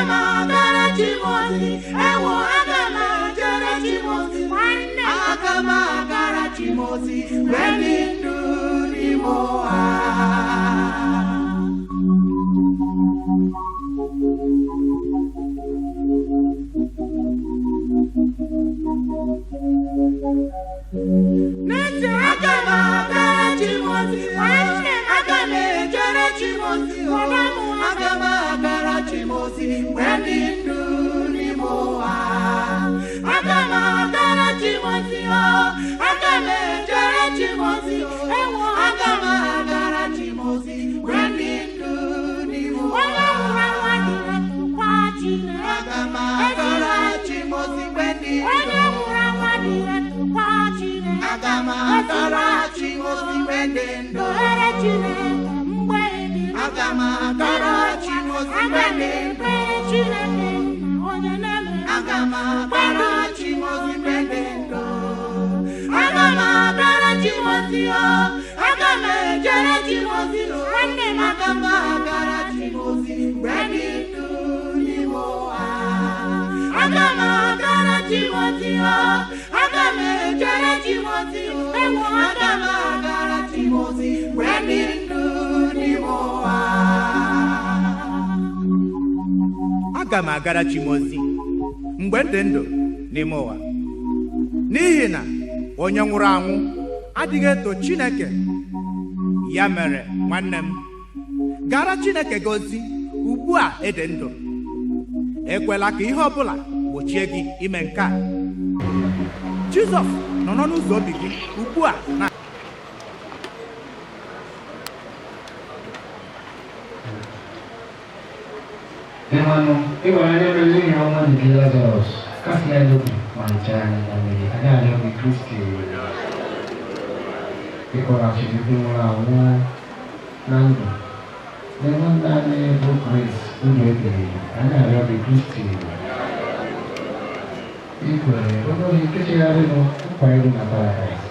m agara chi m ozi. Ewo, aga m ejere chi m ozi. Aga m agara chi m ozi mgbe dị ndụ n'ime ụwa. N'ezie, aga m agara chi m ozi. Aga m ejere chi m ozi. Aga m agara chi m ozi mgbe dị ndụ n'ime ụwa. Aga m agara chi m ozi. Aga m ejere chi m ozi. Ewo, aga m agara chi m ozi mgbe dị ndụ n'ime ụwa. Aga m agara chi m ozi mgbe dị ndụ. Aga m agara chi m ozi mgbe dị ndụ. Aga m agara chi m ozi mgbe dị ndụ. Aga m agara chi m ozi mgbe dị ndụ. Aga m agara chi m ozi o. Aga m ejere chi m ozi o. Aga m agara chi m ozi mgbe dị ndụ n'ime ụwa. Aga m agara chi m ozi o. Aga m ejere chi m ozi o. Aga m agara chi m ozi mgbe dị ndụ n'ime ụwa. Aga m agara chi m ozi mgbe m dị ndụ n'ime ụwa, n'ihi na onye nwụrụ anwụ adịghị eto Chineke. Ya mere, nwanne m, gara Chineke gị ozi ugbu a ị dị ndụ. Ekwela ka ihe ọbụla gbochie gị ime nke a. Jizọs nọ n'ụzọ obi gị ugbu a na Ịmanụ ịhụnanya mere ihe ọma nke Lazarọs kasị ya n'obi ma nchaa anyị na mmiri anyị arịọ gị Kristi ịkpọghachiri ndị nwụrụ anwụ na ndụ nye nwanne anyị bụ Grace ndụ ebighị ebi anyị arịọ gị Kristi ikwere onye ohi nke chegharịnụ nkwa iru na paradaịs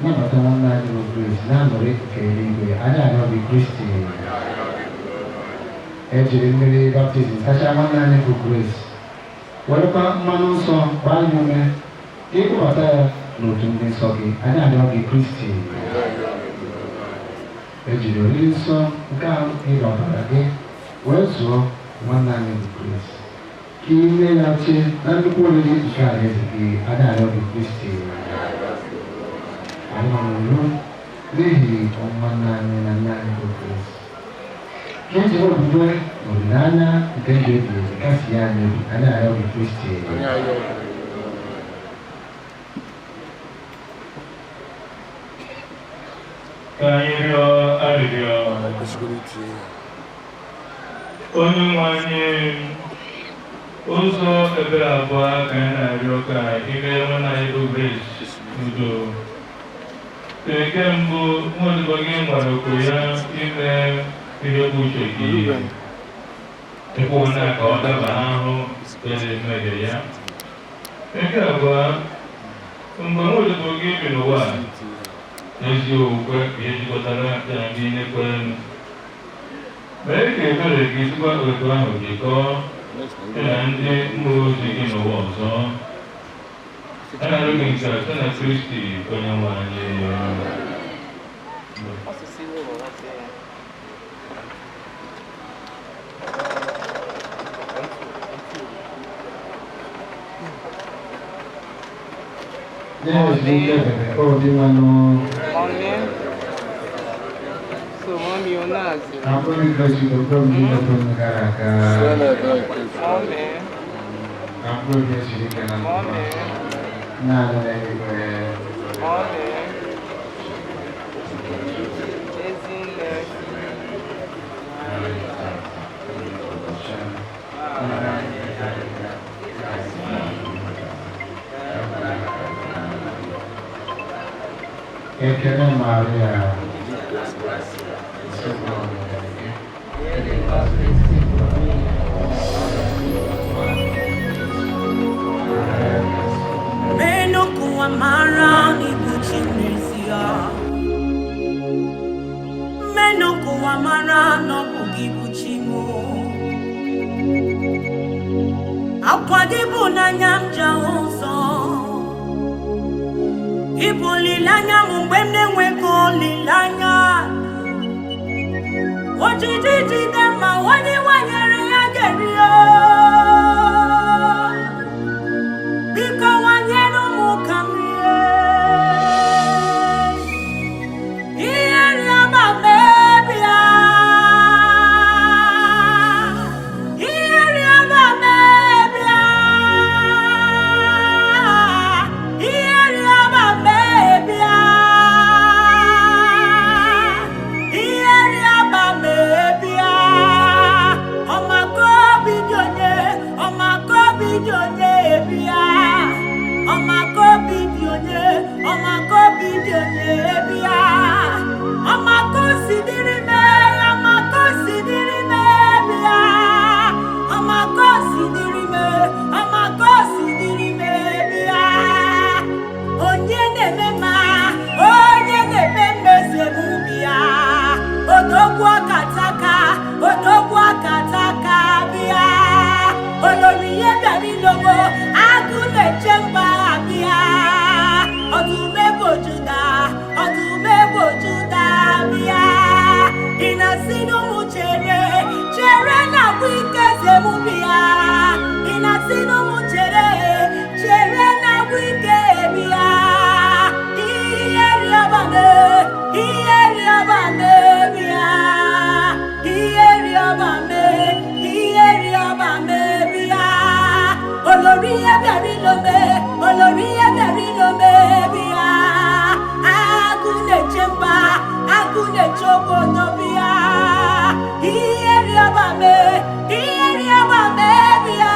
nabata nwanne anyị bụ Grace na-aṅụrị nke eluigwe anyị arịọ gị Kristi ejiri mmiri baptizim sachaa nwanne anyị bụ Grace werekwa mmanụ nsọ gbaa ya ume ka ịkpọbata ya n'otu ndị nsọ gị anyị arịọ gị Kristi ejiri oriri nsọ nke ahụ gị na ọbara gị wee zụọ nwanne anyị bụ Grace ka ime ya chie na nnukwu oriri nke alaeze gị anyị arịọ gị Kristi anyị nọ n'udo n'ihi nwanne anyị na nne anyị bụ Grace ka ejiri okwukwe na olileanya nke ndụ ebighị ebi kasie anyị obi anyị arịọ gị Kristi. Ka anyị rịọ arịrịọ. Onye nwe anyị, ụzọ ebere abụọ ka anyị na-arịọ ka ime nwanne anyị bụ Grace udo. Nke mbụ, nwa gị nwere okwu ya ime ihe bụ uche gị, ekwuona ka ọ daba n'ahụ site mmehie ya. Nke abụọ, mgbe nwa gị bi n'ụwa, ezi okwukwe ka ihe jikọtara ya na ndị na-ekwerenụ. Mee ka ebere gị sikwa otu ahụ jikọọ ya na ndị mmụọ ozi gị n'ụwa ọzọ. A na-arịọ gị nke a site na Kristi onye nwe anyị. Nye ezumike ebere obi nwanụ. So, mommy, ọ na-azụ. Ka mkpụrụ Grace udo ndị ndụ gara aga. Mommy, Ka mkpụrụ obi siri ike na ndụ. Mommy, Naanị n'eluigwe. Mommy, Ezinne. Ekele Maria. Menokuwa mara n'ibuchi n'ezie. Menokuwa mara n'ọbụ gị bụ chi m. Ọkwa gị bụ n'anya m ji ahụ ụzọ. Ịbụ olileanya m mgbe m na-enweghị olileanya. Ojiji jide mma onye nwanyere ya ga-eri. Biko nwanyere ụmụ ka m rie. Ihe rịọma mebia. Ihe rịọma mebia. Ihe rịọma mebia. Ihe rịọma mebia. Ọmaka obi dị onye, ọmaka obi dị onye bịa. Ọmaka obi dị onye, ọmaka obi dị onye bịa. Ọmaka osi dịrị mee, ọmaka osi dịrị mee bịa. Ọmaka osi dịrị mee, ọmaka osi dịrị mee bịa. Onye na-eme mma, onye na-eme mmezi emume ya. Odogwu akataka, odogwu akataka bịa. Olórí ihe bịara ilobo, agụ na-eche mba bịa. Ọdụm ebo Juda, ọdụm ebo Juda bịa. Ị na-asị n'ụmụ chere, chere na agwụ ike eze mụ bịa. Ị na-asị n'ụmụ chere, chere na agwụ ike bịa. Ihe rịọba me, ihe rịọba me bịa. Ihe rịọba me, ihe rịọba me bịa. Olórí ihe bịara ilome, olórí ihe bịara ilome bịa. Agụ na-eche mba, agụ na-eche obodo bịa. Ihe rịọba me, ihe rịọba me bịa.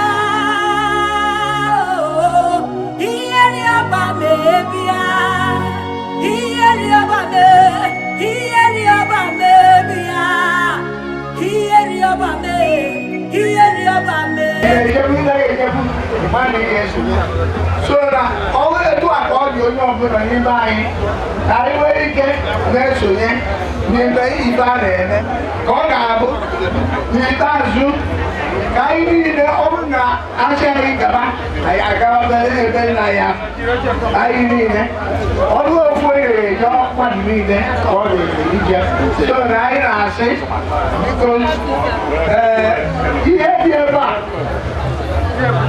Ihe rịọba me bịa. Ihe rịọba me, ihe rịọba me bịa. Ihe rịọba me, ihe rịọba me. So na ọ bụrụ etu a ka ọ dị onye ọbụla n'ime anyị ka anyị nwee ike na-esonye n'ime ibe a na-eme ka ọ ga-abụ n'ikpeazụ ka anyị niile ọ bụrụ na asị anyị gaba anyị agaba ebe nna ya anyị niile ọ bụrụ ofu onye ga-eje mmadụ niile ka ọ ga-eje so na anyị na-asị biko ee ihe dị ebe a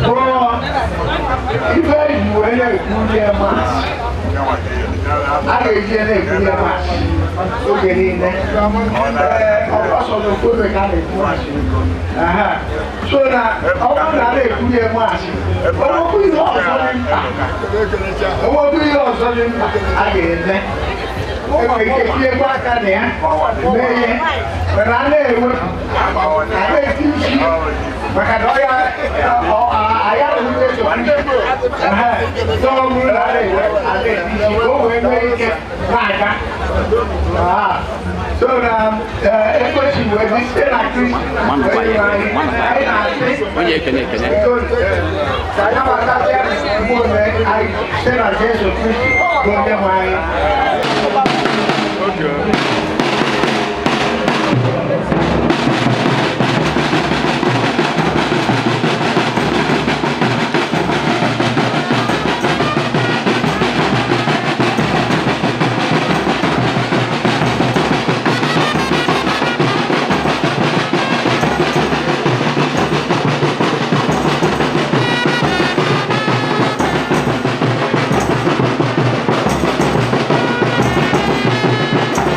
bụ ife eji wee na-ekwu ndị masị a ga-eji ya na-ekwu ndị masị oge niile ee ọsọ n'okwu ebe ka a na-ekwu masị. Aha. So na ọ bụrụ na a na-ekwu ihe masị, onwekwu ihe ọzọ dị mkpa, onwekwu ihe ọzọ dị mkpa a ga-eme, enwere ike tinyekwa aka na ya mee ihe, mana a na-ewepụ a na-eti isi maka na ọ ya anyị ahụghị eso n'ọrụ na a na-ewepụ a na-eti isi ka o wee nwee ike na-aga. So na ekwesị wee dị site na Kristi onye nwe anyị, anyị na-asị Onye ekene ekene. biko, ka anyị nabatasịa mmụọ anyị site na Jesu Kristi bụ onye nwe anyị.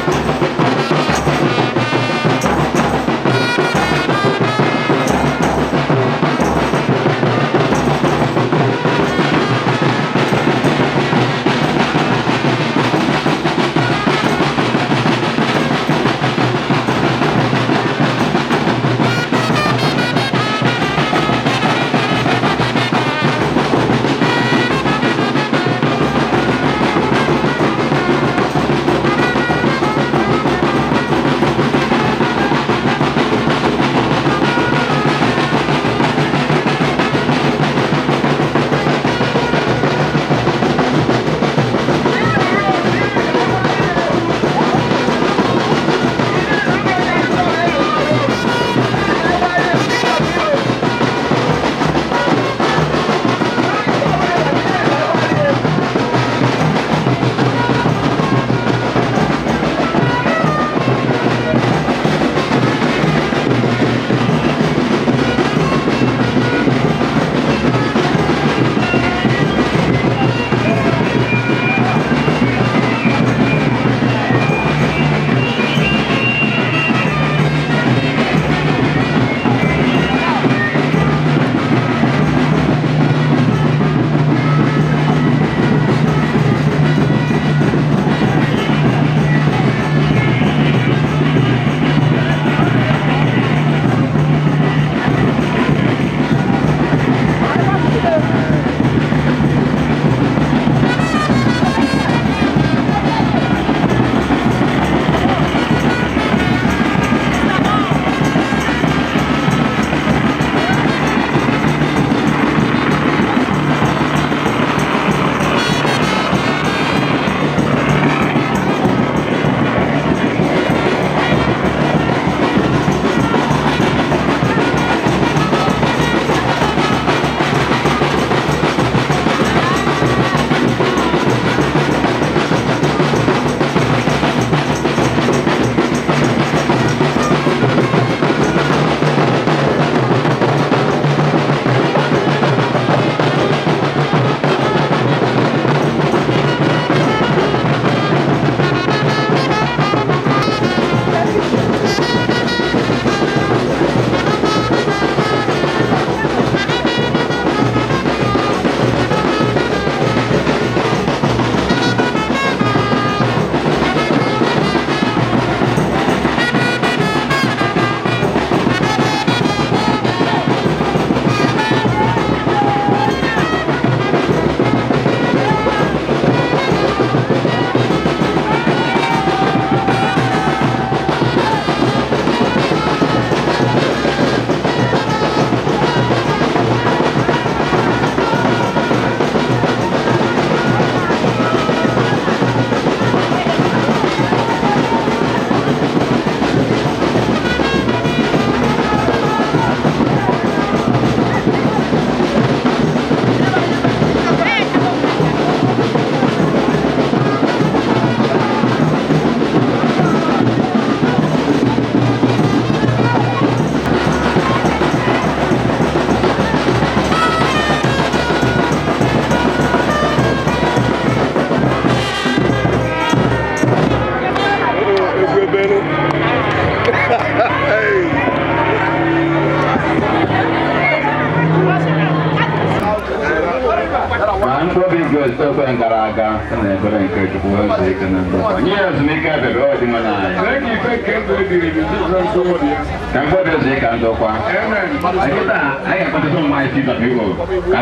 Thank Ekwe gara aga site na ebere nke Chukwu wee zuo ike na ndokwa. Nye ya ezumike ebebe ọ dị nwe na anyị. Ka mkpọbi ụzọ ịka ndokwa. Anyị kịta anyị ga-akpọtụta ụmụ anyị CWO ka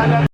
aga.